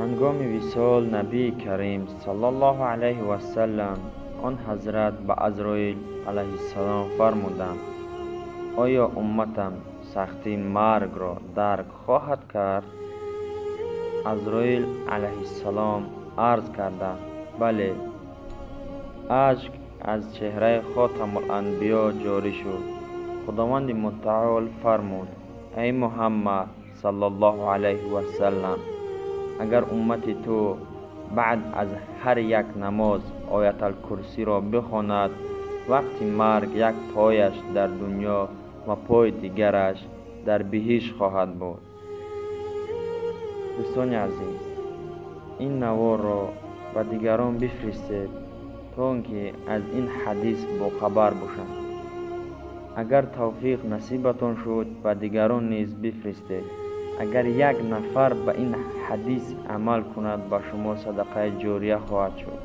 Ҳангоми висол Набии Карим саллаллоҳу алайҳи вассалам он ҳазрат ба Азроил алайҳиссалом фармуданд: оё умматам сахтии маргро дарк хоҳад кард? Азроил алайҳиссалом арз карданд: бале. Ашк аз чеҳраи Хотамул-анбиё ҷорӣ шуд. Худованди Мутаол фармуд: эй Муҳаммад саллаллоҳу алайҳи вассалам, агар уммати ту баъд аз ҳар як намоз Ояталкурсиро бихонад, вақти марг як пояш дар дунё ва пои дигараш дар биҳишт хоҳад буд. Дӯстони азиз, ин наворро ба дигарон бифиристед, то он ки аз ин ҳадис бохабар бошанд. Агар тавфиқ насибатон шуд, ба дигарон низ бифиристед. Агар як нафар ба ин ҳадис амал кунад, ба шумо садақаи ҷория хоҳад шуд.